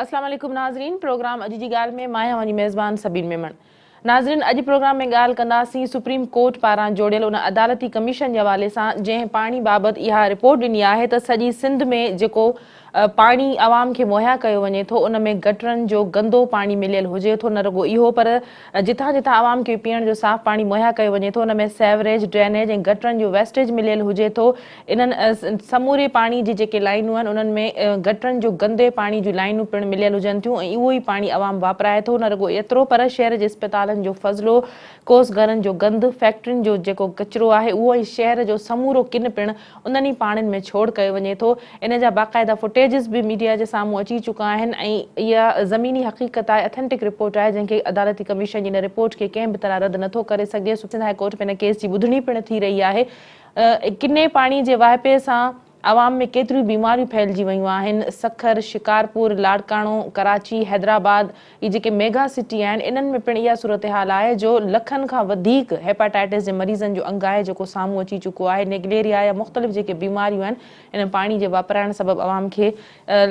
اسلام عليڪم ناظرين پروگرام اڄ جي ڳالهه ۾ مان آهيان اوهان جي ميزبان سبين ميمڻ ناظرين اڄ پروگرام ۾ ڳالهه ڪنداسين سپريم ڪورٽ پاران جوڙيل ان عدالتي ڪميشن جي حوالي سان جنهن پاڻي بابت اها رپورٽ ڏني آهي ته سڄي سنڌ ۾ جيڪو پاڻي عوام کي مهيا ڪيو وڃي ٿو ان ۾ گٽرن جو گندو پاڻي مليل هجي ٿو نه رڳو اهو پر جتان جتان عوام کي پيئڻ جو صاف پاڻي مهيا ڪيو وڃي ٿو ان ۾ سيوريج، ڊرينيج ۽ گٽرن جو ويسٽيج مليل هجي ٿو انهن سموري پاڻي جي جيڪي لائينون آهن انهن ۾ گٽرن جو گندي پاڻي جون لائينون پڻ مليل هجن ٿيون ۽ اهو ئي پاڻي عوام واپرائي ٿو نه رڳو ايترو پر شهر جي اسپتالن جو فضلو ڪوس گهرن جو گند، فيڪٽرين جو جيڪو ڪچرو آهي اهو ۽ شهر جو سمورو ڪن پڻ انهن ئي پاڻين ۾ ڇوڙ ڪيو وڃي ٿو. ان جا باقاعده فوٽيجز به ميڊيا جي سامهون اچي چڪا آهن ۽ اها زميني حقيقت آهي، اٿينٽڪ رپورٽ آهي جنهن کي عدالتي ڪميشن جي ان رپورٽ کي ڪنهن به طرح رد نٿو ڪري سگهجي. سنڌ هاء ڪورٽ ۾ ان ڪيس جي ٻڌڻي پڻ ٿي رهي آهي. ڪني پاڻي جي واهپي سان عوام ۾ ڪيتريون بيماريون ڦهلجي ويون آهن. سکر، شڪارپور، لاڙڪاڻو، ڪراچي، حيدرآباد اهي جيڪي ميگا سٽي آهن انهن ۾ پڻ اها صورتحال آهي جو لکن کان وڌيڪ هيپاٽائٽس جي مريضن جو انگ آهي جيڪو سامهون اچي چڪو آهي. نيگليريا يا مختلف جيڪي بيماريون آهن انهن پاڻي جي واپرائڻ سبب عوام کي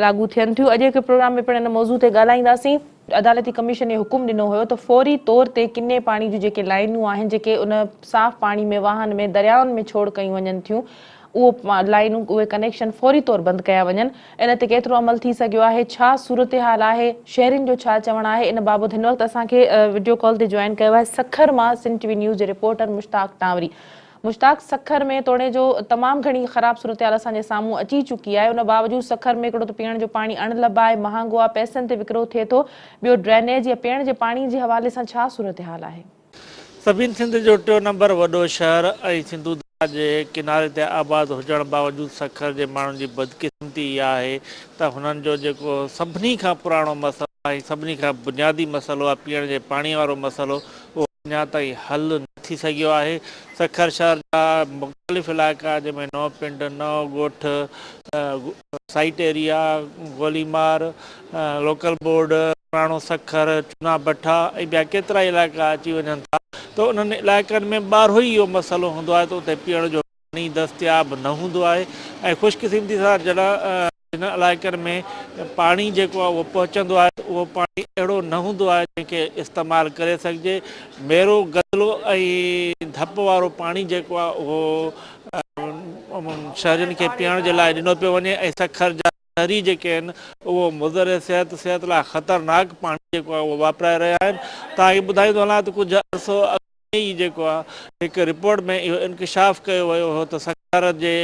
لاڳو ٿين ٿيون. اڄوڪي پروگرام ۾ پڻ ان موضوع تي ڳالهائينداسين. عدالتي ڪميشن اهو حڪم ڏنو هيو ته فوري طور تي ڪني پاڻي جون جيڪي لائينون آهن جيڪي ان صاف پاڻي ۾ واهن ۾ دريائن ۾ ڇوڙ ڪيون وڃن ٿيون اهو لائينون اهي ڪنيڪشن فوري طور بند ڪيا وڃن ان تي ڪيترو عمل ٿي سگهيو آهي ڇا صورتحال آهي شهرين جو ڇا چوڻ آهي ان بابت هن وقت اسان کي وڊيو ڪال تي جوائن ڪيو آهي سکر مان سنڌ ٽي وي نيوز جي رپورٽر مشتاق ٽانوري مشتاق سکر ۾ توڻي جو تمام گهڻي خراب صورتحال اسان جي سامهون اچي چڪي آهي ان باوجود سکر ۾ هڪڙو ته پيئڻ جو پاڻي اڻ لڀ آهي مهانگو آهي پئسن تي وڪرو ٿئي ٿو ٻيو ڊرينيج يا پيئڻ جي پاڻي جي حوالي سان ڇا صورتحال آهي. سبين سنڌ جو ٽيون نمبر وڏو شهر ۽ سنڌو درياء جي ڪناري تي آباد هجڻ باوجود سکر جي ماڻهن جي بدقسمتي اها آهي ته هنن جو جيڪو سڀني کان پراڻو مسئلو آهي ۽ سڀني کان بنيادي مسئلو آهي پيئڻ جي پاڻي وارو مسئلو اهو اڃا تائين حل نه ٿي سگهيو آهي. سکر شهر جا مختلف علائقا جنهن ۾ نئون پنڊ، نئون ڳوٺ، site area, Golimar, local board, پراڻو سکر، چونا بٺا ۽ ٻيا ڪيترائي علائقا اچي وڃن ٿا ته انهن علائقن ۾ ٻارهو ئي اهو مسئلو هوندو آهي ته اتي پيئڻ جو پاڻي دستياب نه هوندو آهي ۽ خوش قسمتي سان جڏهن جن علائقن ۾ پاڻي جيڪو آهي اهو پهچندو آهي ته اهو پاڻي اهڙو نه هوندو آهي جنهن کي استعمال ڪري سگهجي ميرو گدلو ۽ ڌپ وارو پاڻي جيڪو آهي اهو شهرين کي پيئڻ جي لاء ڏنو پيو وڃي ۽ سکر جا شهري جيڪي آهن اهو مضر صحت صحت لاء خطرناڪ پاڻي جيڪو آهي اهو واپرائي رهيا آهن توهان کي ٻڌائيندو هلان ته ڪجهه عرصو اڳ ۾ ئي جيڪو آهي هڪ رپورٽ ۾ اهو انڪشاف ڪيو ويو هو ته سکر جي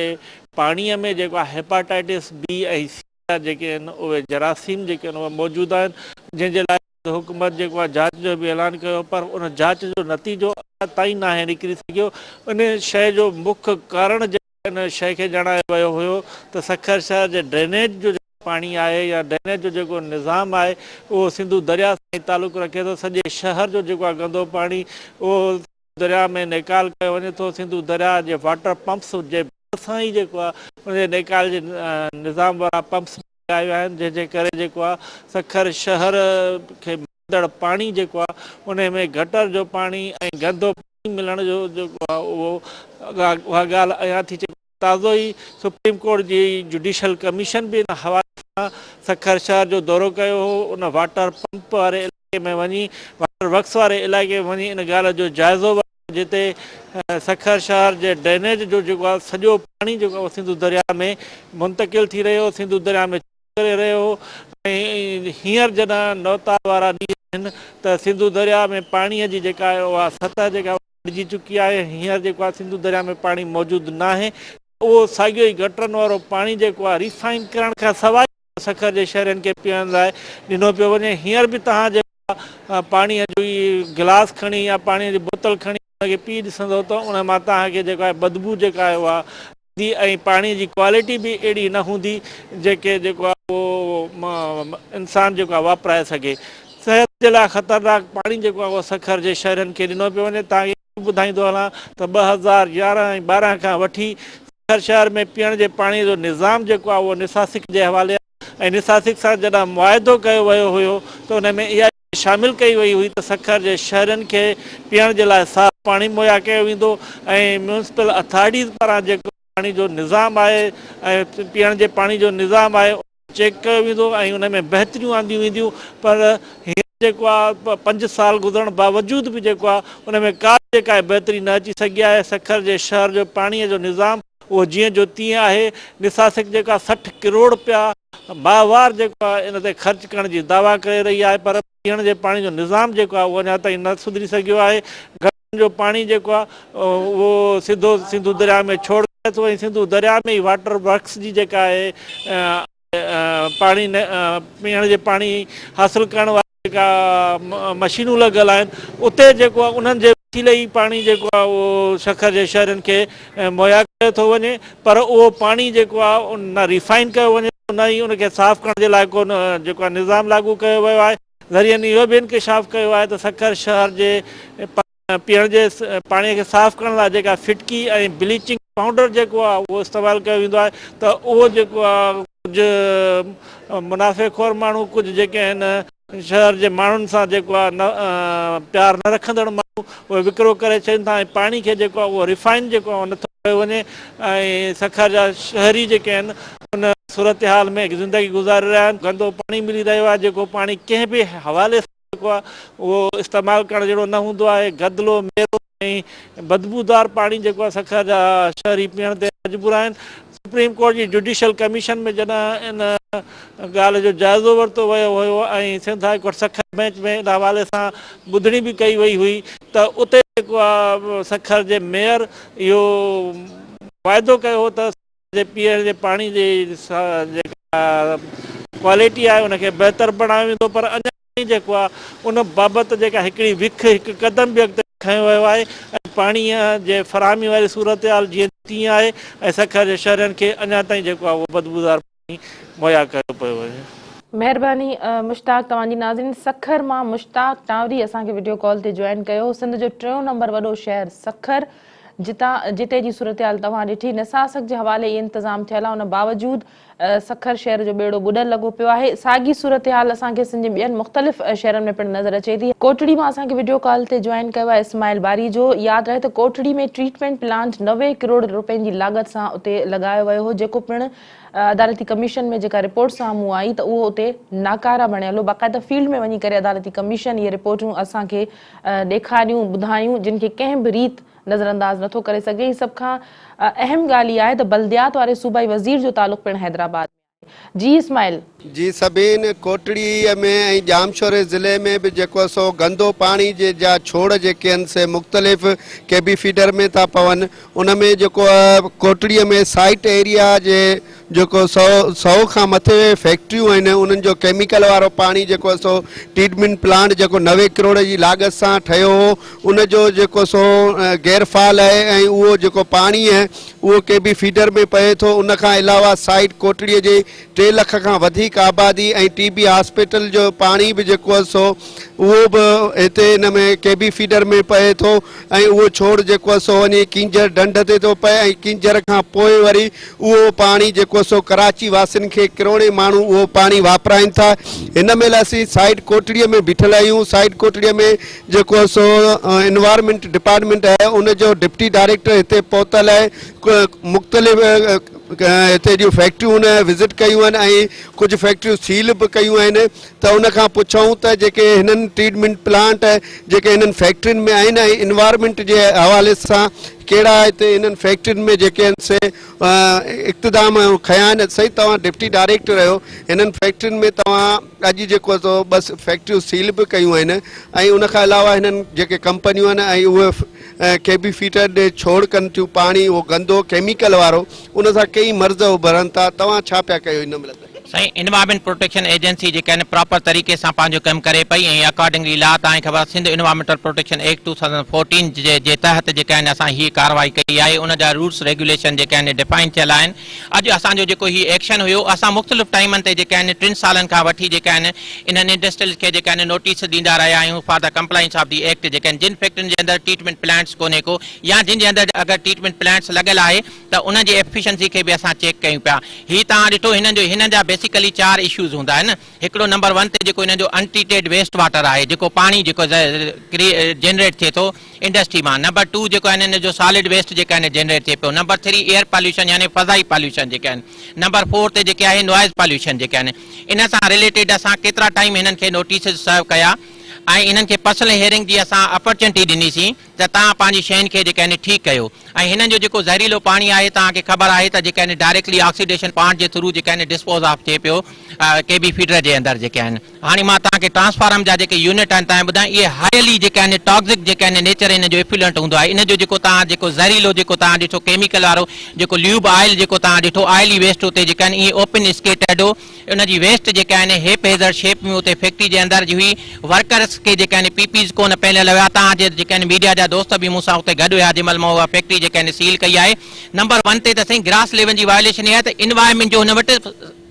پاڻي ۾ جيڪو آهي هيپاٽائٽس بي ۽ سي جا جيڪي آهن اهي جراثيم جيڪي آهن اهي موجود آهن جنهن جي لاء حڪومت جيڪو آهي جاچ جو به اعلان ڪيو پر ان جاچ جو نتيجو اڃا تائين ناهي نڪري سگهيو ان شيء جو مک ڪارڻ ان شيء کي ڄاڻايو ويو هيو ته سکر شهر جي ڊرينيج جو جيڪو پاڻي آهي يا ڊرينيج جو جيڪو نظام آهي اهو سنڌو درياء سان ئي تعلق رکي ٿو سڄي شهر جو جيڪو آهي گندو پاڻي اهو سنڌو درياء ۾ نيڪال ڪيو وڃي ٿو سنڌو درياء جي واٽر پمپس جي ڀرسان ئي جيڪو آهي ان جي نيڪال جي نظام وارا پمپس لڳايا ويا آهن جنهن جي ڪري جيڪو آهي سکر شهر کي ملندڙ پاڻي جيڪو آهي انهي ۾ گٽر جو پاڻي ۽ گندو پاڻي ملڻ جو جيڪو آهي اهو اها ڳالهه اڃا ٿي چڪي تازو ئي سپريم ڪورٽ جي جڊيشل ڪميشن به ان حوالي سان سکر شهر جو دورو ڪيو هو ان واٽر پمپ واري علائقي ۾ وڃي واٽر ورڪس واري علائقي ۾ وڃي ان ڳالهه جو جائزو ورتو جتي سکر شهر جي ڊرينيج جو جيڪو آهي سڄو پاڻي جيڪو آهي سنڌو درياء ۾ منتقل ٿي رهيو سنڌو درياء ۾ ڪري رهيو هو ۽ هينئر جڏهن نوتال وارا ڏينهن آهن ته سنڌو درياء ۾ پاڻيء جي جيڪا آهي اها سطح جيڪا گهٽجي چڪي آهي هينئر جيڪو آهي سنڌو درياء ۾ پاڻي موجود ناهي اهو ساڳيو ئي گٽرن وارو پاڻي جيڪو آهي ريفائن ڪرڻ کان سواء سکر جي شهرين کي پيئڻ لاء ڏنو پيو وڃي هينئر به توهان جيڪو آهي پاڻيء جو ئي گلاس کڻي يا پاڻيء جي بوتل کڻي ان کي پي ڏسندو ته ان مان توهان کي جيڪو آهي بدبو جيڪا آهي اها ايندي ۽ پاڻي جي ڪوالٽي به اهڙي نه هوندي جيڪي جيڪو آهي اهو انسان جيڪو آهي واپرائي سگهي. صحت جي لاء خطرناڪ پاڻي جيڪو آهي اهو سکر جي شهرين کي ڏنو پيو وڃي. توهان کي اهو به ٻڌائيندو هلان ته 2011 ۽ 12 کان وٺي سکر شهر ۾ پيئڻ جي پاڻي جو نظام جيڪو آهي اهو نساسڪ جي حوالي آهي ۽ نساسڪ سان جڏهن معاهدو ڪيو ويو هيو ته ان ۾ اها شامل ڪئي وئي هئي ته سکر جي شهرين کي پيئڻ جي لاء صاف پاڻي مهيا ڪيو ويندو ۽ ميونسپل اٿارٽيز پاران جيڪو پاڻي جو نظام آهي ۽ پيئڻ جي پاڻي جو نظام آهي ان چيڪ ڪيو ويندو ۽ ان ۾ بهتريون آنديون وينديون پر هينئر جيڪو آهي 5 سال گذرڻ باوجود به جيڪو آهي ان ۾ ڪا به جيڪا آهي بهتري نه اچي سگهي آهي. سکر جي شهر جو پاڻي جو نظام اهو جيئن جو تيئن آهي. نساسڪ جيڪو آهي 60 ڪروڙ رپيا ماهوار جيڪو آهي ان تي خرچ ڪرڻ جي دعويٰ ڪري رهي آهي پر پيئڻ جي پاڻي جو نظام جيڪو آهي اهو اڃا تائين نه سڌري سگهيو آهي. گٽرن جو پاڻي جيڪو آهي اهو سڌو سنڌو درياء ۾ ڇوڙ ڪري ٿو ۽ سنڌو درياء ۾ ئي واٽر ورڪس جي جيڪا آهي پاڻي پيئڻ جي پاڻي حاصل ڪرڻ واري جيڪا مشينون لڳل آهن اتي جيڪو آهي انهن جي وسيلي ئي پاڻي جيڪو آهي اهو سکر جي شهرين کي مهيا ڪيو ٿو وڃي پر اهو پاڻي جيڪو آهي نه ريفائن ڪيو وڃي ٿو نه ئي ان کي صاف ڪرڻ جي لاء ڪو جيڪو آهي نظام لاڳو ڪيو ويو آهي. ذريعن اهو به انڪشاف ڪيو آهي ته سکر شهر جي پيئڻ جي پاڻي کي صاف ڪرڻ لاء جيڪا ڦٽڪي ۽ بليچنگ پائوڊر جيڪو آهي اهو استعمال ڪيو ويندو آهي ته اهو جيڪو آهي ڪجهه منافعي خور ماڻهو ڪجهه جيڪي آهن شهر جي ماڻهن سان جيڪو آهي نه پيار نه رکندڙ ماڻهو اهي وڪرو ڪري ڇڏين ٿا ۽ پاڻي کي جيڪو آهي اهو ريفائن جيڪو آهي نٿو ڪيو وڃي ۽ سکر جا شهري جيڪي آهن ان صورتحال ۾ زندگي گذاري رهيا آهن گندو پاڻي ملي رهيو آهي جيڪو پاڻي ڪنهن به حوالي سان جيڪو آهي اهو استعمال ڪرڻ جهڙو نه هوندو آهي، گدلو، ميرو ۽ بدبودار پاڻي جيڪو آهي سکر جا شهري پيئڻ تي مجبور آهن. سپريم ڪورٽ جي جڊيشل ڪميشن ۾ جڏهن ان ڳالهه جو جائزو ورتو ويو هيو ۽ Sindh high court Sukkur bench ۾ ان حوالي سان ٻڌڻي به ڪئي وئي هئي ته اتي جيڪو آهي سکر جي ميئر اهو واعدو ڪيو هو ته جي پيئڻ جي پاڻي جي جيڪا ڪوالٽي آهي ان کي بهتر بڻايو ويندو پر اڃا تائين جيڪو آهي ان بابت جيڪا هڪڙي وک هڪ قدم به اڳتي کنيو ويو آهي ۽ پاڻي جي فراهمي واري صورتحال جيئن تيئن آهي ۽ سکر جي شهرين کي اڃا تائين جيڪو آهي اهو بدبودار پاڻي مهيا ڪيو پيو وڃي. مهرباني مشتاق توهان جي ناظرين سکر مان مشتاق ٽانوري اسان کي وڊيو ڪال تي جوائن ڪيو سنڌ جو ٽيون نمبر وڏو شهر سکر جتان جتي جي صورتحال توهان ڏٺي، نساسڪ جي حوالي اهي انتظام ٿيل آهن ان باوجود سکر شهر جو ٻيڙو ٻڏل لڳو پيو آهي، ساڳي صورتحال اسان کي سنڌ جي ٻين مختلف شهرن ۾ پڻ نظر اچي ٿي. ڪوٽڙي مان اسان کي وڊيو ڪال تي جوائن ڪيو آهي اسماعيل باريجو، ياد رهي ته ڪوٽڙي ۾ ٽريٽمينٽ پلانٽ 90 ڪروڙ روپين جي لاڳت سان اتي لڳايو ويو هو جيڪو پڻ عدالتي ڪميشن ۾ جيڪا رپورٽ سامهون آئي ته اهو اتي ناڪاره بڻيل هو، باقاعده فيلڊ ۾ وڃي ڪري عدالتي ڪميشن اهي رپورٽون اسان کي ڏيکاريون ٻڌايون جن کي ڪنهن به ريت نظرانداز نٿو ڪري سگهجي ۽ سڀ کان اهم ڳالهه اها آهي ته بلديات واري صوبائي وزير جو تعلق پڻ حيدرآباد ۾ آهي. جي اسماعيل. جي سبين، ڪوٽڙي ۾ ۽ ڄامشوري ضلعي ۾ به جيڪو سو گندو پاڻي جي جا ڇوڙ جيڪي آهن سي مختلف ڪي بي فيڊر ۾ ٿا پون ان ۾ جيڪو ڪوٽڙي ۾ سائيٽ ايريا جي جيڪو سو کان مٿي فيڪٽريون آهن انهن جو ڪيميڪل وارو پاڻي جيڪو سو ٽريٽمينٽ پلانٽ جيڪو 90 ڪروڙ جي لاڳت سان ٺهيو هو ان جو جيڪو سو غير فعال آهي ۽ اهو جيڪو پاڻي آهي اهو ڪي بي فيڊر ۾ پئي ٿو ان کان علاوه سائيٽ ڪوٽڙي جي 3 لک کان وڌيڪ آبادي ۽ ٽي بي هاسپيٽل جو پاڻي به جيڪو آهي سو اهو به هتي ان ۾ ڪي بي فيڊر ۾ پئي ٿو ۽ اهو ڇوڙ جيڪو آهي سو وڃي ڪينجهر ڍنڍ تي ٿو پئي ۽ ڪينجهر کان پوء وري اهو پاڻي جيڪو آهي سو ڪراچي واسين کي ڪروڙين ماڻهو اهو پاڻي واپرائين ٿا. هن مهل اسين سائيڊ ڪوٽڙي ۾ بيٺل آهيون. سائيڊ ڪوٽڙي ۾ جيڪو آهي سو انوائرمينٽ ڊپارٽمينٽ آهي ان جو ڊپٽي ڊائريڪٽر هتي پهتل آهي. مختلف هتي جون فيڪٽريون هن وزٽ ڪيون آهن ۽ ڪجهه فيڪٽريون سيل به ڪيون آهن ته ان کان پڇون ته جيڪي هنن ٽريٽمينٽ پلانٽ جيڪي هنن فيڪٽرين ۾ آهن ۽ انوائرمينٽ جي حوالي سان ڪهڙا هتي هنن فيڪٽرين ۾ جيڪي آهن سي اقتدام کنيا آهن. سائين توهان ڊپٽي ڊائريڪٽر آهيو هنن فيڪٽرين ۾ توهان اڄ جيڪو سو بس فيڪٽريون سيل به ڪيون آهن ۽ ان کان علاوه هنن جيڪي ڪمپنيون آهن ۽ اهي ڪي بي فيڊر ڏي ڇوڙ ڪن ٿيون پاڻي اهو گندو ڪيميڪل وارو ان سان ڪيئي مرض اڀرن ٿا توهان ڇا پيا ڪيو ان مهل تائين؟ سائين انوائرمينٽ پروٽيڪشن ايجنسي جيڪا آهن پراپر طريقي سان پنهنجو ڪم ڪري پئي ۽ اڪارڊنگلي لا توهان کي خبر آهي سنڌ انوائرمينٽل پروٽيڪشن ايڪٽ 2014 جي جي تحت جيڪا آهن اسان هي ڪارروائي ڪئي آهي ان جا رولس ريگيوليشن جيڪا آهن ڊفائن ٿيل آهن اڄ اسان جو جيڪو هي ايڪشن هيو اسان مختلف ٽائيمن تي جيڪا آهن ٽن سالن کان وٺي جيڪا آهن انهن انڊسٽريلز کي جيڪا آهن نوٽيس ڏيندا رهيا آهيون for the compliance of the act جيڪا آهن جن فيڪٽرين جي اندر ٽريٽمينٽ پلانٽس ڪونهي ڪو يا جن جي اندر اگر ٽريٽمينٽ پلانٽس لڳل آهي. ته ان جي ايفيشنسي کي به اسان چيڪ ڪيون پيا. هي توهان ڏٺو هنن جو هنن جا بيسيڪلي چار اشوز هوندا آهن هڪڙو نمبر ون تي جيڪو هنن جو انٽريٽيڊ ويسٽ واٽر آهي جيڪو پاڻي جيڪو جنريٽ ٿئي ٿو انڊسٽري مان نمبر ٽو جيڪو آهن هن جو سالڊ ويسٽ جيڪا آهن جنريٽ ٿئي پيو نمبر ٿري ايئر پاليوشن يعني فضائي پاليوشن جيڪي آهن نمبر فور تي جيڪي آهي نوائز پاليوشن جيڪي آهن ان سان رليٽيڊ اسان ڪيترا ٽائيم هنن کي نوٽيسز سرو ڪيا ۽ انهن کي پرسنل هيئرنگ جي اسان اپرچونٽي ڏني سين ته توهان پنهنجي شين کي جيڪا آهن ٺيڪ ڪيو ۽ هنن جو جيڪو زهريلو پاڻي آهي توهان کي خبر آهي ته جيڪا آهن ڊائريڪٽلي آڪسيڊيشن پلانٽ جي ٿرو جيڪا آهن ڊسپوز آف ٿئي پيو ڪي بي فيڊر جي اندر جيڪي آهن هاڻي مان توهان کي ٽرانسفارم جا جيڪي يونٽ آهن توهان کي ٻڌايان اهي هائلي جيڪي آهن ٽاڪزڪ جيڪي آهن نيچر ان جو افلوئنٽ هوندو آهي ان جو جيڪو توهان جيڪو زهريلو جيڪو توهان ڏٺو ڪيميڪل وارو جيڪو ليوب آئل جيڪو توهان ڏٺو آئلي ويسٽ اتي جيڪا آهن اهي اوپن اسڪيٽرڊ هو ان جي ويسٽ جيڪا آهن هيپ هيزرڊ شيپ ۾ اتي فيڪٽري جي اندر جي هئي ورڪرس کي جيڪا آهن پي پيز ڪونه پهريل هيا توهان جي جيڪي آهن ميڊيا جا دوست به مون سان اتي گڏ هيا جنهن مهل مان اها فيڪٽري جيڪا آهن سيل ڪئي آهي نمبر ون تي ته سائين گراس ليون جي وايوليشن اها آهي ته انوائرمينٽ جو هن وٽ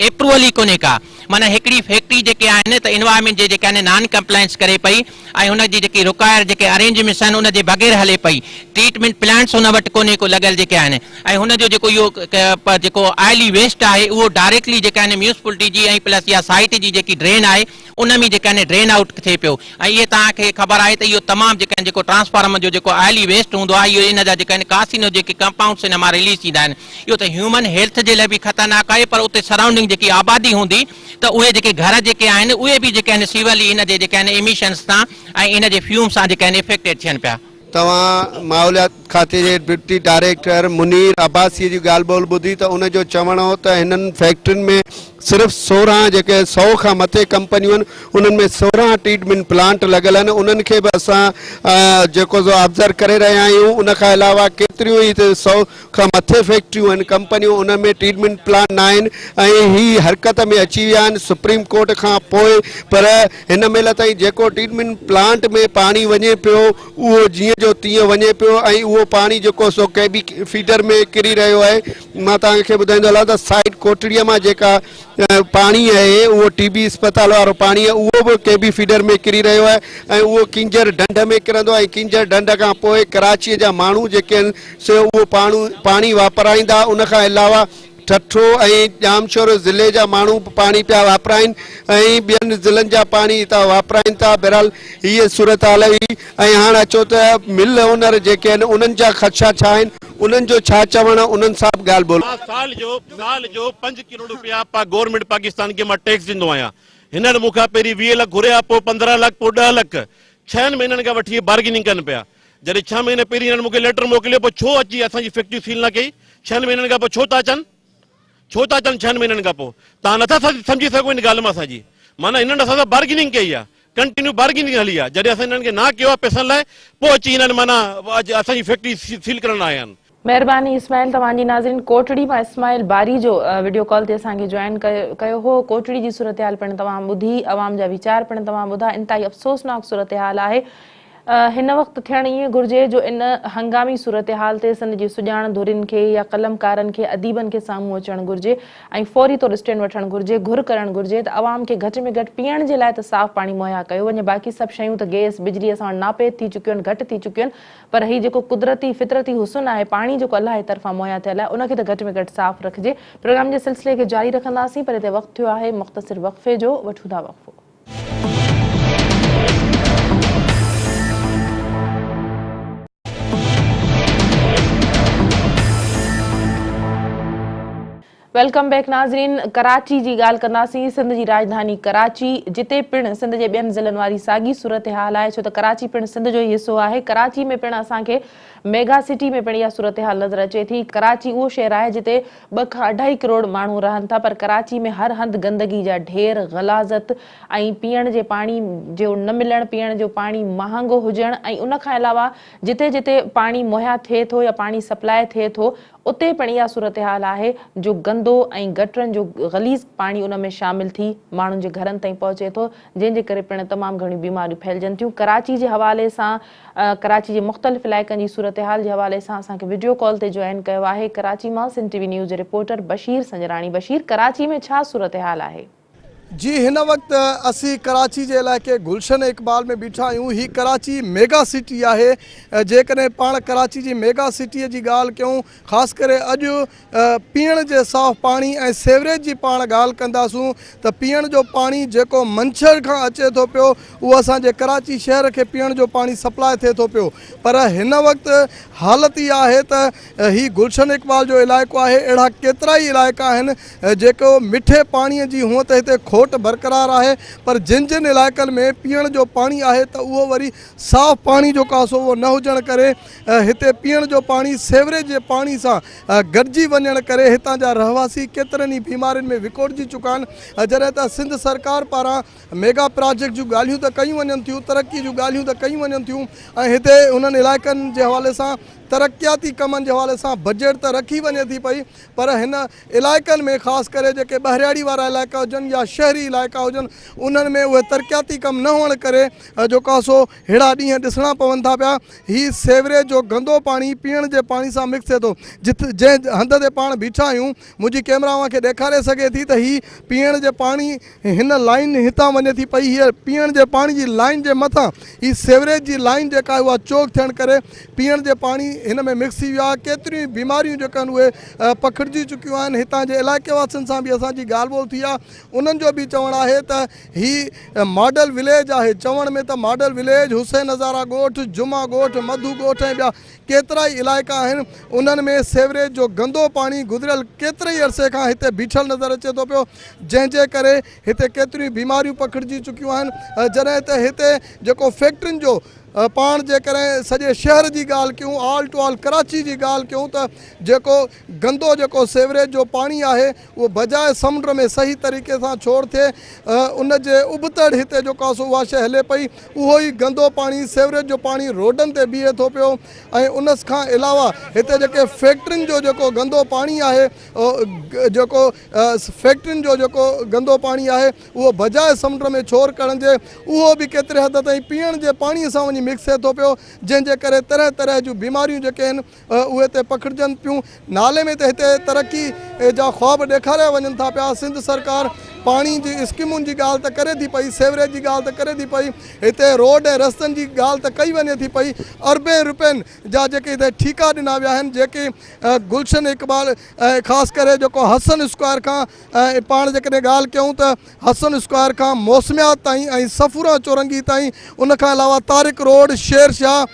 ايپروول ئي ڪونهي ڪا معنيٰ هڪڙي فيڪٽري جيڪي آهن ته انوائرمينٽ جي جيڪي آهن نان ڪمپلائنس ڪري پئي ۽ ان جي جيڪي رڪوائر جيڪي ارينجمينٽس آهن ان جي بغير هلي پئي ٽريٽمينٽ پلانٽس ان وٽ ڪونهي ڪو لڳل جيڪي آهن ۽ هن جو جيڪو اهو جيڪو آئلي ويسٽ آهي اهو ڊائريڪٽلي جيڪا آهن ميونسپلٽي جي ۽ پلس يا سائيٽ جي جيڪي ڊرين آهي ان ۾ جيڪا آهن ڊرين آئوٽ ٿئي پيو ۽ اهي توهان کي خبر آهي ته اهو تمام جيڪا آهن جيڪو ٽرانسفارمر جو جيڪو آئلي ويسٽ هوندو آهي اهو ان جا جيڪا آهن ڪارسينو جيڪي ڪمپائونڊس ان مان رليز ٿيندا آهن اهو ته هيومن هيلٿ جي لاء به خطرناڪ آهي پر اتي سرائونڊنگ جيڪي آبادي هوندي ته اهي جيڪي گهر جيڪي آهن اهي به جيڪي آهن سيورلي ان جي جيڪي آهن ايميشنس سان ۽ ان جي فيوم سان جيڪي آهن افيڪٽيڊ ٿين پيا. توهان ماحوليات کاتي جي ڊپٽي ڊائريڪٽر منير عباسي جي ڳالهه ٻولهه ٻڌي ته ان جو چوڻ هو ته هنن فيڪٽرين ۾ صرف 16 جيڪي سئو کان مٿي ڪمپنيون آهن انهن ۾ 16 ٽريٽمينٽ پلانٽ لڳل آهن انهن کي به اسان جيڪو سو آبزرو ڪري رهيا آهيون ان کان علاوه ڪيتريون ئي هتي سئو کان مٿي فيڪٽريون آهن ڪمپنيون انهن ۾ ٽريٽمينٽ پلانٽ نه آهن ۽ هي حرڪت ۾ اچي ويا آهن سپريم ڪورٽ کان پوء پر هن مهل تائين جيڪو ٽريٽمينٽ پلانٽ ۾ پاڻي وڃي پيو اهو جيئن جو تيئن وڃي پيو ۽ اهو پاڻي جيڪو سو ڪي بي فيڊر ۾ ڪري رهيو آهي مان توهان کي ٻڌائيندو هلان ته سائيڊ ڪوٽڙي مان جيڪا پاڻي آهي اهو ٽي بي اسپتال وارو پاڻي آهي اهو به ڪي بي فيڊر ۾ ڪري رهيو آهي ۽ اهو ڪينجهر ڍنڍ ۾ ڪرندو ۽ ڪينجهر ڍنڍ کان پوء ڪراچي جا ماڻهو جيڪي آهن سي اهو پاڻي واپرائيندا ان کان علاوه ٺٽو ۽ ڄامشورو ضلعي جا ماڻهو به پاڻي پيا واپرائين ۽ ٻين ضلعن جا پاڻي هتان واپرائين ٿا بهرحال هيء صورتحال هئي ۽ هاڻ اچو ته مل اونر جيڪي آهن انهن جا خدشا ڇا آهن انهن جو ڇا چوڻ آهي انهن سان به ڳالهه ٻولهه. مان سال جو سال جو پنج ڪروڙ روپيا پا گورنمينٽ پاڪستان کي مان ٽيڪس ڏيندو آهيان هنن مون کان پهرين 20 لک گهريا پوء 15 لک پوء 10 لک ڇهن مهينن کان وٺي بارگيننگ ڪن پيا جڏهن ڇهه مهينا پهرين هنن مون کي ليٽر موڪليو پوء ڇو اچي اسان جي فيڪٽري سيل نه ڪئي ڇهن مهينن کان پوء ڇو ٿا اچن ڇو ٿا اچن ڇهن مهينن کان پوء توهان نٿا سمجهي سگهو ان ڳالهه مان اسان جي معنيٰ هنن اسان سان بارگيننگ ڪئي آهي ڪنٽينيو بارگيننگ هلي آهي جڏهن اسان هنن کي نه ڪيو آهي پئسن لاء پوء اچي هنن معنيٰ اڄ اسان جي فيڪٽري سيل ڪرڻ آيا آهن. مهرباني اسماعيل توهان جي ناظرين ڪوٽڙي مان اسماعيل باريجو وڊيو ڪال تي اسان کي جوائن ڪيو هو ڪوٽڙي جي صورتحال پڻ توهان ٻڌي عوام جا ويچار پڻ توهان ٻڌا انتهائي افسوسناڪ صورتحال آهي هن وقت ٿيڻ ائين گهرجي جو ان هنگامي صورتحال تي سنڌ جي سڄاڻ ڌرين کي يا قلمڪارن کي اديبن کي سامهون اچڻ گهرجي ۽ فوري طور اسٽينڊ وٺڻ گهرجي گهر ڪرڻ گهرجي ته عوام کي گهٽ ۾ گهٽ پيئڻ جي لاء ته صاف پاڻي مهيا ڪيو وڃي باقي سڀ شيون ته گئس بجلي اسان وٽ ناپيد ٿي چڪيون آهن گهٽ ٿي چڪيون آهن پر هي جيڪو قدرتي فطرتي حسن آهي پاڻي جيڪو الله جي طرفان مهيا ٿيل آهي ان کي ته گهٽ ۾ گهٽ صاف رکجي پروگرام جي سلسلي کي جاري رکنداسين پر هتي وقت ٿيو آهي مختصر وقفي جو وٺون ٿا وقفو. Welcome back ناظرين ڪراچي جي ڳالهه ڪنداسين سنڌ جي راڄڌاني ڪراچي جتي پڻ سنڌ جي ٻين ضلعن واري ساڳي صورتحال آهي ڇو ته ڪراچي پڻ سنڌ جو ئي حصو آهي ڪراچي ۾ پڻ اسان کي ميگا سٽي ۾ پڻ اها صورتحال نظر اچي ٿي ڪراچي اهو شهر آهي جتي ٻه کان اڍائي ڪروڙ ماڻهو رهن ٿا پر ڪراچي ۾ هر هنڌ گندگي جا ڍير، غلاظت ۽ پيئڻ جي پاڻي جو نه ملڻ، پيئڻ جو پاڻي مهانگو هجڻ ۽ ان کان علاوه جتي جتي پاڻي مهيا ٿئي ٿو يا پاڻي سپلاء ٿئي ٿو اتي پڻ اها صورتحال آهي جو گندو ۽ گٽرن جو غليظ پاڻي ان ۾ شامل ٿي ماڻهن جي گهرن تائين پهچي ٿو جنهن جي ڪري پڻ تمام گهڻيون بيماريون ڦهلجن ٿيون ڪراچي جي حوالي سان ڪراچي جي مختلف علائقن جي صورتحال جي حوالي سان اسان کي وڊيو ڪال تي جوائن ڪيو آهي ڪراچي مان سنڌ ٽي وي نيوز جي رپورٽر بشير سنجراڻي بشير ڪراچي ۾ ڇا صورتحال آهي؟ جي هن وقت اسين ڪراچي جي علائقي گلشن اقبال ۾ بيٺا آهيون هي ڪراچي ميگا سٽي آهي جيڪڏهن پاڻ ڪراچي جي ميگا سٽي جي ڳالهه ڪيون خاص ڪري اڄ پيئڻ جي صاف پاڻي ۽ سيوريج جي پاڻ ڳالهه ڪنداسون ته پيئڻ جو پاڻي جيڪو منڇر کان اچي ٿو پيو اهو اسان جي ڪراچي شهر کي پيئڻ جو پاڻي سپلاء ٿئي ٿو پيو پر هن وقت حالت اها آهي ته هي گلشن اقبال جو علائقو آهي اهڙا ڪيترائي علائقا آهن جيڪو مٺي پاڻي جي هونء ته هتي کوٽ برقرار آهي پر جن جن علائقن ۾ پيئڻ جو پاڻي آهي ته اهو وري صاف پاڻي جو ڪاسو اهو نه هجڻ ڪري هتي پيئڻ جو پاڻي سيوريج جي پاڻي سان گڏجي وڃڻ ڪري هتان جا رهواسي ڪيترن ئي بيمارين ۾ وڪوڙجي چڪا آهن جڏهن ته سنڌ سرڪار پاران ميگا پراجيڪٽ جون ڳالهيون ته ڪيون وڃن ٿيون ترقي جون ڳالهيون ته ڪيون وڃن ٿيون ۽ هتي انهن علائقن جي حوالي سان ترقياتي ڪمن جي حوالي سان بجيٽ ته رکي وڃي ٿي پئي پر هن علائقن ۾ خاص ڪري جيڪي ٻهراڙي وارا علائقا هجن يا شهري علائقا هجن انهن ۾ اهي ترقياتي ڪم نه هئڻ ڪري جيڪو آهي سو ههڙا ڏينهن ڏسڻا پون ٿا پيا هي سيوريج جو گندو پاڻي پيئڻ جي پاڻي سان مڪس ٿئي ٿو جت جنهن هنڌ تي پاڻ بيٺا آهيون منهنجي ڪيمرا اوهان کي ڏيکاري سگهي ٿي ته هي پيئڻ جي پاڻي هن لائين هتان وڃي ٿي پئي هيء پيئڻ جي پاڻي جي لائين جي مٿان هي سيوريج جي لائين جيڪا آهي اها چوڪ ٿيڻ ڪري پيئڻ جي پاڻي هن ۾ مڪس ٿي ويو آهي ڪيتريون ئي بيماريون جيڪا آهن اهي پکڙجي چڪيون آهن هتان جي علائقي واسين سان به اسان جي ڳالهه ٻولهه ٿي آهي انهن جو به چوڻ آهي ته هي ماڊل وليج آهي چوڻ ۾ ته ماڊل وليج حسين هزارا ڳوٺ جمعا ڳوٺ مڌو ڳوٺ ۽ ٻيا ڪيترائي علائقا آهن انهن ۾ سيوريج جو گندو پاڻي گذريل ڪيتري ئي عرصي کان هتي بيٺل نظر اچي ٿو پيو جنهن جي ڪري هتي ڪيتريون ئي بيماريون پکڙجي چڪيون آهن جڏهن ته هتي جيڪو فيڪٽرين جو پاڻ جيڪڏهن سڄي شهر جي ڳالهه ڪيون آل ٽو آل ڪراچي جي ڳالهه ڪيون ته جيڪو گندو جيڪو سيوريج جو پاڻي آهي اهو بجاء سمنڊ ۾ صحيح طريقي سان ڇوڙ ٿئي ان جي ابتڙ هتي جيڪو آهي سو اها شيء هلي پئي اهو ئي گندو پاڻي سيوريج جو پاڻي روڊن تي بيهي ٿو پيو ۽ ان کان علاوه هتي جيڪي فيڪٽرين جو جيڪو گندو پاڻي آهي جيڪو فيڪٽرين جو جيڪو گندو پاڻي آهي اهو بجاء سمنڊ ۾ ڇوڙ ڪرڻ جي اهو به ڪيتري حد تائين پيئڻ جي پاڻي سان وڃي مڪس ٿئي ٿو پيو جنهن جي ڪري طرح طرح جون بيماريون جيڪي آهن اهي هتي پکڙجن پيون. نالي ۾ ته هتي ترقي جا خواب ڏيکاريا وڃن ٿا پيا. سنڌ سرڪار پاڻي جي اسڪيمن جي ڳالهه ته ڪري ٿي پئي، سيوريج جي ڳالهه ته ڪري ٿي پئي، هتي روڊ ۽ رستن جي ڳالهه ته ڪئي وڃي ٿي پئي. اربين روپين جا جيڪي هتي ٺيڪا ڏنا ويا آهن، جيڪي گلشن اقبال ۽ خاص ڪري جيڪو حسن اسڪوائر کان ۽ پاڻ جيڪڏهن ڳالهه ڪيون ته حسن اسڪوائر کان موسميات تائين ۽ صفورا چورنگي تائين ان کان علاوه طارق روڊ، شير شاهه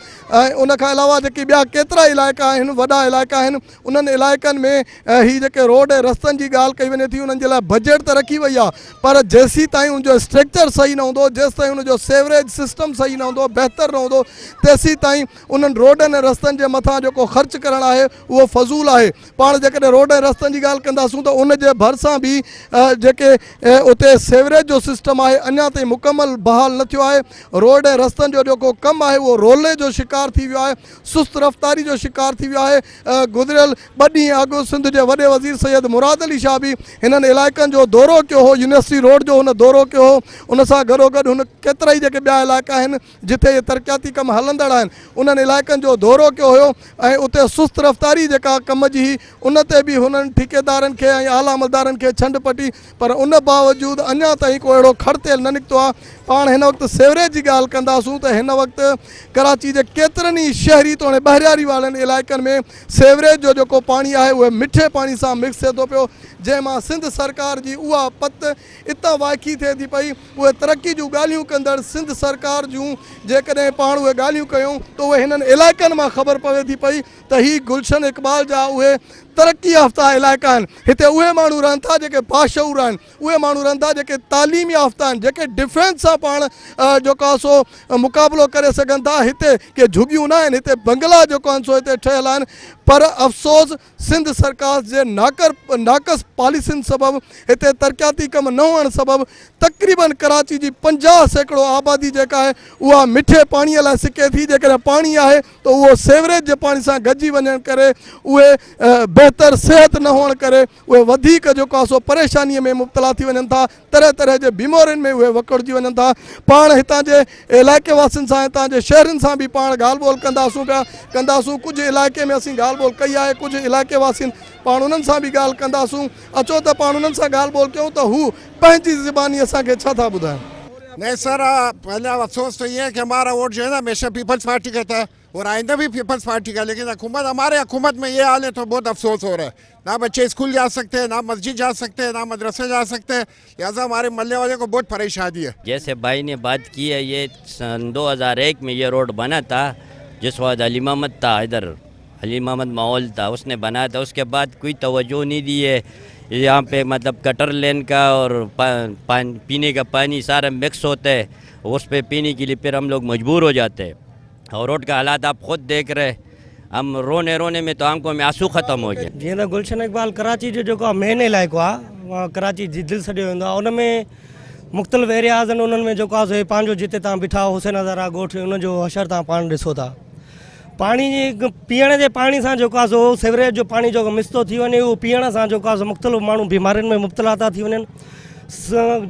۽ ان کان علاوه جيڪي ٻيا ڪيترا علائقا آهن وڏا علائقا آهن انهن علائقن ۾ هي جيڪي روڊ ۽ رستن جي ڳالهه ڪئي وڃي ٿي انهن جي لاء بجيٽ ته رکي وئي آهي پر جيسيتائين ان جو اسٽريڪچر صحيح نه هوندو جيستائين ان جو سيوريج سسٽم صحيح نه هوندو بهتر نه هوندو تيسيتائين انهن روڊن ۽ رستن جي مٿان جيڪو خرچ ڪرڻ آهي اهو فضول آهي. پاڻ جيڪڏهن روڊ ۽ رستن جي ڳالهه ڪنداسون ته ان جي ڀرسان به جيڪي اتي سيوريج جو سسٽم آهي اڃا تائين مڪمل بحال نه ٿيو آهي. روڊ ۽ رستن جو جيڪو ڪم آهي اهو رولي جو شڪار ٿي ويو آهي، سست رفتاري جو شڪار ٿي ويو آهي. گذريل ٻه ڏينهن اڳ سنڌ جي وڏي وزير سيد مراد علي شاهه به هنن علائقن جو دورو ڪيو هو، يونيورسٽي روڊ جو هن دورو ڪيو هو، ان سان گڏوگڏ هن ڪيترائي جيڪي ٻيا علائقا آهن جتي اهي ترقياتي ڪم هلندڙ آهن انهن علائقن جو دورو ڪيو هيو ۽ اتي سست رفتاري جيڪا ڪم جي هئي ان تي به هنن ٺيڪيدارن کي ۽ اعليٰ عملدارن کي ڇنڊ پٽي پر ان باوجود اڃا تائين ڪو اهڙو کڙ تيل نه نڪتو آهي پاڻ هن وقت سيوريج جي ڳالهه ڪنداسون ته هن وقت ڪراچي جي ڪيترن ئي شهري توڻي ٻهرياري وارن علائقن ۾ سيوريج جو جيڪو پاڻي آهي اهي مٺي پاڻي سان مڪس ٿئي ٿو پيو جنهن مان سنڌ سرڪار جي اها پت اتان وائکي ٿئي ٿي پئي اهي ترقي جون ڳالهيون ڪندڙ سنڌ سرڪار جون جيڪڏهن پاڻ اهي ڳالهيون ڪيون ته اهي هنن علائقن مان خبر پوي ٿي پئي ته هي گلشن اقبال جا اهي ترقي يافته علائقا آهن هتي اهي ماڻهو رهن ٿا جيڪي باشعور آهن اهي ماڻهو رهن ٿا جيڪي تعليم يافته آهن جيڪي ڊفينس سان پاڻ جيڪو آهي سو مقابلو ڪري سگهن ٿا هتي ڪي جهڳيون نه آهن هتي بنگلا جيڪو آهن سو هتي ٺهيل آهن پر افسوس سنڌ سرڪار جي ناقص پاليسين سبب هتي ترقياتي ڪم نه هئڻ سبب تقريبن ڪراچي جي 50% آبادي جيڪا آهي اها مٺي پاڻي لاء سڪي ٿي جيڪڏهن پاڻي آهي ته اهو سيوريج جي پاڻي سان گڏجي وڃڻ ڪري اهي بهتر. بهتر صحت نه هئڻ ڪري اهي وڌيڪ جيڪو آهي سو پريشانيء ۾ مبتلا ٿي وڃن ٿا، طرح طرح جي بيمارين ۾ اهي وڪڙجي وڃن ٿا. پاڻ هتان جي علائقي واسين سان هتان جي شهرين سان به پاڻ ڳالهه ٻولهه ڪنداسون پيا ڪنداسون ڪجهه علائقي ۾ اسين ڳالهه ٻولهه ڪئي آهي ڪجهه علائقي واسين پاڻ انهن سان به ڳالهه ڪنداسون اچو ته پاڻ انهن سان ڳالهه ٻولهه ڪيون ته هو پنهنجي زباني اسان کي ڇا ٿا ٻڌائن. नहीं सर, पहला अफसोस तो ये है कि हमारा वोट जो है ना हमेशा पीपल्स पार्टी का था और आइंदा भी पीपल्स पार्टी का, लेकिन हुकूमत हमारे हुकूमत में ये हाल है तो बहुत अफसोस हो रहा है। ना बच्चे स्कूल जा सकते हैं, ना मस्जिद जा सकते हैं, ना मदरसे जा सकते हैं, लिहाजा हमारे मोहल्ले वाले को बहुत परेशानी है। जैसे भाई ने बात की है, ये सन 2001 में ये रोड बना था, जिस वक्त अली मोहम्मद था, इधर अली मोहम्मद माहौल था, उसने बनाया था। उसके बाद कोई तवज्जो नहीं दी है। यहाँ पे मतलब कटर लेन का और पीने का पानी सारा मिक्स होता है, उस पर पीने के लिए फिर हम लोग मजबूर हो जाते हैं। और रोड का हालात आप ख़ुद देख रहे हैं, हम रोने रोने में तो आंखों में आंसू ख़त्म हो गए। जीअं त गुलशन इक़बाल कराची जो जेको आहे मेन इलाइक़ो आहे, उहा कराची जी दिलि सॾियो वेंदो आहे। उन में मुख़्तलिफ़ एरियाज़ आहिनि, उन्हनि में जेको आहे सो पंहिंजो जिते तव्हां बीठा हो हुसैन हज़ारा ॻोठ, उनजो हशर तव्हां पाण ॾिसो था। पाणी जे पीअण जे पाणी सां जेको आहे सो सीवरेज जो पाणी जेको मिक्स थो थी वञे, उहो पीअण सां जेको आहे सो मुख़्तलिफ़ माण्हू बीमारियुनि में मुब्तला था थी वञनि,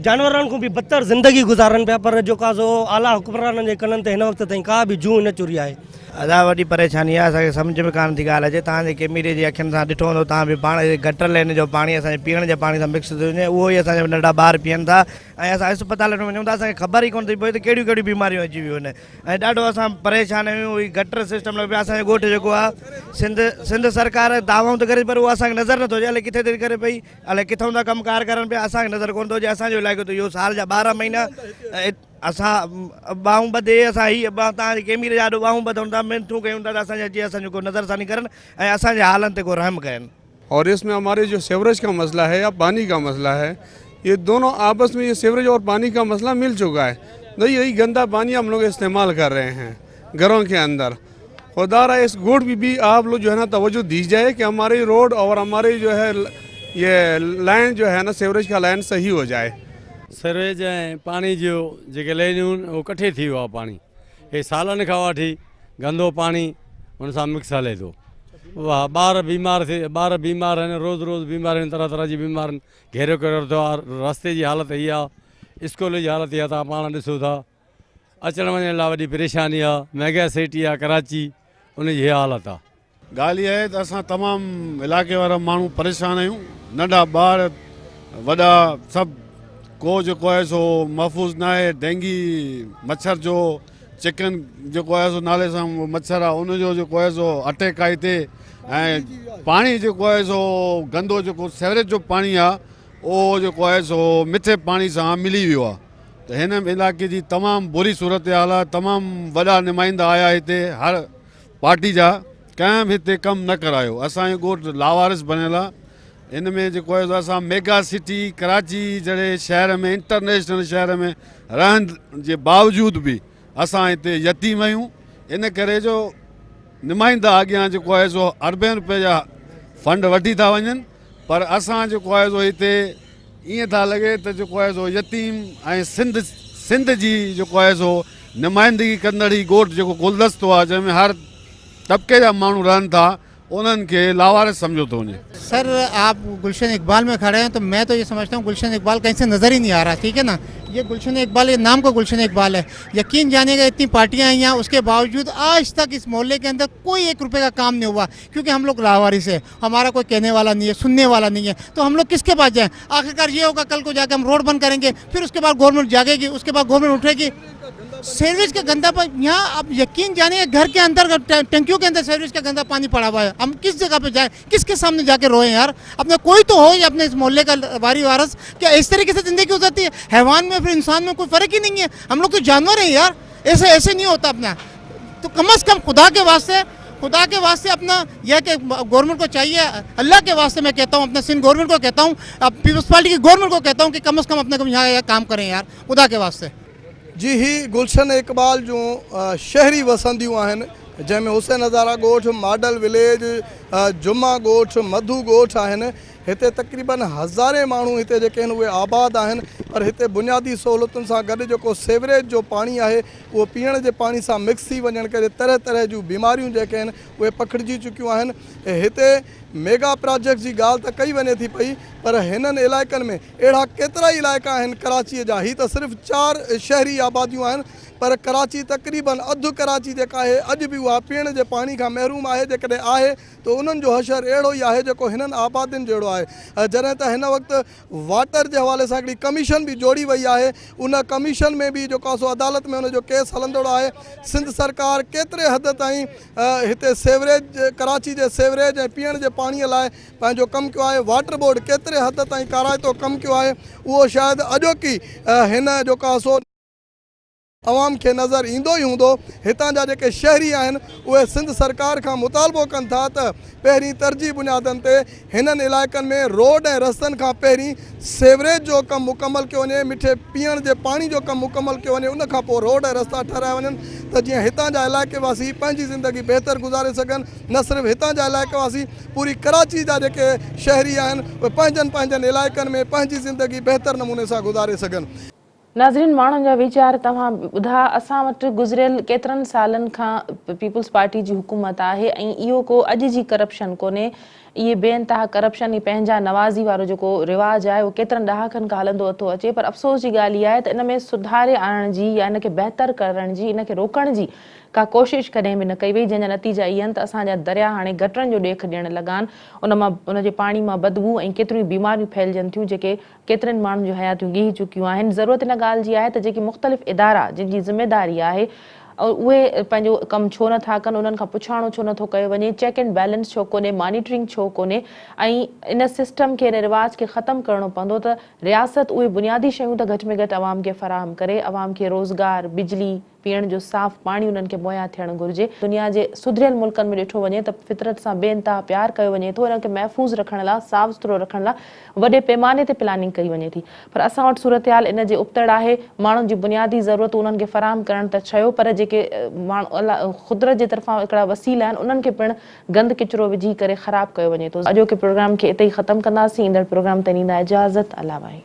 जानवरनि खां बि बदतर ज़िंदगी गुज़ारनि पिया। पर जेको आहे सो आला हुक्मराननि जे कननि ते हिन वक़्त ताईं का बि जूं न चुरी आहे। अदा वॾी परेशानी आहे, असांखे सम्झ में कान थी ॻाल्हि अचे। तव्हांजे कैमरे जी अखियुनि सां ॾिठो हूंदो तव्हां बि पाण गटर लाइन जो पाणी असांजे पीअण जे पाणी सां मिक्स थी वञे, उहो ई असांजा नंढा ॿार पीअनि था। ऐं असां अस्पतालनि में वञूं था, असांखे ख़बर ई कोन थी पवे त कहिड़ियूं कहिड़ियूं बीमारियूं अची वियूं आहिनि। ऐं ॾाढो असां परेशान आहियूं। उहो गटर सिस्टम लॻो पियो आहे। असांजो ॻोठ जेको आहे, सिंध सरकार दावाऊं त करे पर उहो असांखे नज़र नथो अचे, अलाए किथे थी करे पई, अलाए किथां था कमु कार करनि पिया, असांखे नज़र कोन थो अचे। असांजो इलाइक़ो त इहो साल जा 12 महीना असां ॿाहूं ॿधे, असां हीअ तव्हांजे कैमरे जा आॾो ॿाहूं ॿधूं था, मिन्थूं कयूं था त असांजे अची असांजो को नज़रसानी करनि ऐं असांजे हालनि ते को रहम कनि। और इसमें हमारे जो सीवरेज का मसला है या पानी का मसला है, ये दोनों आपस में ये सीवरेज और पानी का मसला मिल चुका है। तो यही गंदा पानी हम लोग इस्तेमाल कर रहे हैं घरों के अंदर। खुदारा इस गोठ भी आप लोग जो है ना तवज्जो दी जाए कि हमारी रोड और हमारी जो है ये लाइन जो है ना सीवरेज का लाइन सही हो जाए। सीवरेज ऐं पाणी जो जेके लाइनियूं आहिनि उहो कठे थी वियो आहे पाणी, हे सालनि खां वठी गंदो पाणी हुन सां मिक्स हले थो। वाह, ॿार बीमार थे, ॿार बीमार आहिनि, रोज़ रोज़ बीमार आहिनि, तरह तरह जी बीमार आहिनि। घेरो करियो थियो आहे, रस्ते जी हालत इहा आहे, स्कूल जी हालत इहा, तव्हां पाण ॾिसो था। अचण वञण लाइ वॾी परेशानी आहे। मेगा सिटी आहे कराची, उनजी इहा हालत आहे। ॻाल्हि इहा आहे त असां तमामु इलाइक़े वारा माण्हू परेशान आहियूं, नंढा ॿार वॾा सभु, को जेको आहे सो महफ़ूज़ न आहे। डेंगी मच्छर जो चिकन जेको आहे सो नाले सां मच्छर आहे, उनजो जेको आहे सो अटैक आहे हिते। ऐं पाणी जेको आहे सो गंदो जेको सीवरेज जो पाणी आहे उहो जेको आहे सो मिठे पाणी सां मिली वियो आहे। त हिन इलाइक़े जी तमामु बुरी सूरत हाल आहे। तमामु वॾा नुमाइंदा आया हिते हर पार्टी जा, कंहिं बि हिते कमु न करायो। असांजो ॻोठ लावारिस बणियल आहे। इन में जेको आहे सो असां मेगा सिटी कराची जहिड़े शहर में, इंटरनेशनल शहर में रहण जे बावजूद बि असां हिते यतीम आहियूं। इन करे जो नुमाइंदा अॻियां जेको आहे सो अरबें रुपये जा फंड वठी था वञनि, पर असां जेको आहे सो हिते ईअं था लॻे त जेको आहे सो यतीम ऐं सिंध जी जेको आहे सो नुमाइंदगी कंदड़ ही ॻोठ जेको गुलदस्तो आहे, जंहिंमें हर तबिके जा माण्हू रहनि था, उन्हनि खे लावारिस सम्झो थो वञे। सर, आप गुलशन इकबाल में खड़े हैं तो मैं तो ये समझता हूँ गुलशन इकबाल कहीं से नज़र ही नहीं आ रहा, ठीक है ना। ये गुलशन इकबाल, ये नाम का गुलशन इकबाल है। यकीन जानिएगा इतनी पार्टियाँ आई हैं, उसके बावजूद आज तक इस मोहल्ले के अंदर कोई एक रुपये का काम नहीं हुआ, क्योंकि हम लोग लावारिस है, हमारा कोई कहने वाला नहीं है, सुनने वाला नहीं है, तो हम लोग किसके पास जाएँ। आखिरकार ये होगा कल को जाके हम रोड बंद करेंगे, फिर उसके बाद गवर्नमेंट जागेगी, उसके बाद गवर्नमेंट उठेगी। सीवरेज का गंदा पानी यहाँ आप यकीन जानिए घर के अंदर टंकियों के अंदर सीवरेज का गंदा पानी पड़ा हुआ है। हम किस जगह पे जाएं, किसके सामने जाके रोएं यार। अपने कोई तो हो अपने इस मोहल्ले का वारी वारस। क्या इस तरीके से ज़िंदगी गुजरती है? हैवान में फिर इंसान में कोई फ़र्क ही नहीं है, हम लोग तो जानवर हैं यार। ऐसे ऐसे नहीं होता अपना। तो कम अज़ कम खुदा के वास्ते अपना यह कि गवर्नमेंट को चाहिए, अल्लाह के वास्ते मैं कहता हूँ, अपने सिंध गवर्नमेंट को कहता हूँ, पीपल्स पार्टी की गवर्नमेंट को कहता हूँ कि कम अज़ कम अपने को यहाँ काम करें यार, खुदा के वास्ते। जी ही गुलशन इकबाल जूं शहरी वसंदियूं आहिनि, जंहिंमें हुसैन हज़ारा ॻोठ, मॉडल विलेज, जुम्मा ॻोठ, मधु ॻोठ आहिनि। هتي تقريبن هزارين ماڻهو هتي جيڪي آهن اهي آباد آهن پر هتي بنيادي سهولتن سان گڏ جيڪو سيوريج جو پاڻي آهي اهو پيئڻ جي پاڻي سان مڪس ٿي وڃڻ ڪري طرح طرح جون بيماريون جيڪي آهن اهي پکڙجي چڪيون آهن. هتي ميگا پراجيڪٽس جي ڳالهه ته ڪئي وڃي ٿي پئي پر هنن علائقن ۾ اهڙا ڪيترائي علائقا آهن ڪراچيء جا هي ته صرف چار شهري آباديون آهن پر ڪراچي تقريبن اڌ ڪراچي جيڪا آهي اڄ به اها پيئڻ جي پاڻي کان محروم آهي جيڪڏهن آهي ته انهن جو حشر اهڙو ئي آهي جيڪو هنن آبادين جهڙو آهي جڏهن ته هن وقت واٽر جي حوالي سان هڪڙي ڪميشن به جوڙي وئي آهي ان ڪميشن ۾ به جيڪو آهي سو عدالت ۾ ان جو ڪيس هلندڙ آهي سنڌ سرڪار ڪيتري حد تائين هتي سيوريج ڪراچي جي سيوريج ۽ پيئڻ جي پاڻي لاء پنهنجو ڪم ڪيو آهي واٽر بورڊ ڪيتري حد تائين ڪارائتو ڪم ڪيو آهي اهو شايد اڄوڪي هن جيڪو آهي سو عوام کي نظر ايندو ئي هوندو. هتان جا جيڪي شهري آهن اهي سنڌ سرڪار کان مطالبو ڪن ٿا ته پهرين ترجيح بنيادن تي هنن علائقن ۾ روڊ ۽ رستن کان پهرين سيوريج جو ڪم مڪمل ڪيو وڃي، مٺي پيئڻ جي پاڻي جو ڪم مڪمل ڪيو وڃي ان کان پوء روڊ ۽ رستا ٺهرايا وڃن ته جيئن هتان جا علائقي واسي پنهنجي زندگي بهتر گذاري سگهن نه صرف هتان جا علائقي واسي پوري ڪراچي جا جيڪي شهري آهن اهي پنهنجن پنهنجن علائقن ۾ پنهنجي زندگي بهتر نموني سان گذاري سگهن. ناظرين ماڻهن جا ويچار توهان ٻڌا اسان وٽ گذريل ڪيترن سالن کان پيپلز پارٽي جي حڪومت آهي ۽ اهو ڪو اڄ جي ڪرپشن ڪونهي اهي بي انتها ڪرپشن ۽ پنهنجا نوازي وارو جيڪو رواج آهي اهو ڪيترن ڏهاڪن کان هلندو ٿو اچي پر افسوس جي ڳالهه اها آهي ته ان ۾ سڌاري آڻڻ جي يا ان کي بهتر ڪرڻ جي ان کي روڪڻ جي ڪا ڪوشش ڪڏهن به نه ڪئي وئي جنهن جا نتيجا اهي آهن ته اسان جا دريا هاڻي گٽرن جو ڏيک ڏيڻ لڳا آهن ان مان ان جي پاڻي مان بدبو ۽ ڪيتريون ئي بيماريون ڦهلجن ٿيون جيڪي ڪيترن ماڻهن جون حياتيون ڳيهي چڪيون آهن، ضرورت ان ڳالهه جي آهي ته جيڪي مختلف ادارا جن جي ذميداري آهي اهي پنهنجو ڪم ڇو نه ٿا ڪن، انهن کان پڇاڻو ڇو نه ٿو ڪيو وڃي، چيڪ اينڊ بيلنس ڇو ڪونهي، مانيٽرنگ ڇو ڪونهي ۽ ان سسٽم کي ان رواج کي ختم ڪرڻو پوندو ته رياست اهي بنيادي شيون ته گهٽ ۾ گهٽ عوام کي فراهم ڪري، عوام کي روزگار، بجلي، پيئڻ جو صاف پاڻي انهن کي مهيا ٿيڻ گهرجي. دنيا جي سڌريل ملڪن ۾ ڏٺو وڃي ته فطرت سان بي انتها پيار ڪيو وڃي ٿو، ان کي محفوظ رکڻ لا، صاف سٿرو رکڻ لا وڏي پيماني تي پلاننگ ڪئي وڃي ٿي. پر اسان وٽ صورتحال ان جي ابتڙ آهي. ماڻهن جون بنيادي ضرورتون انهن کي فراهم ڪرڻ ته ڇيو پر جيڪي ماڻهو قدرت جي طرفان هڪڙا وسيلا آهن انهن کي پڻ گند ڪچرو وجهي ڪري خراب ڪيو وڃي ٿو. اڄوڪي پروگرام کي اتي ئي ختم ڪنداسين. ايندڙ پروگرام تائين ڏيندا اجازت. الله واهي.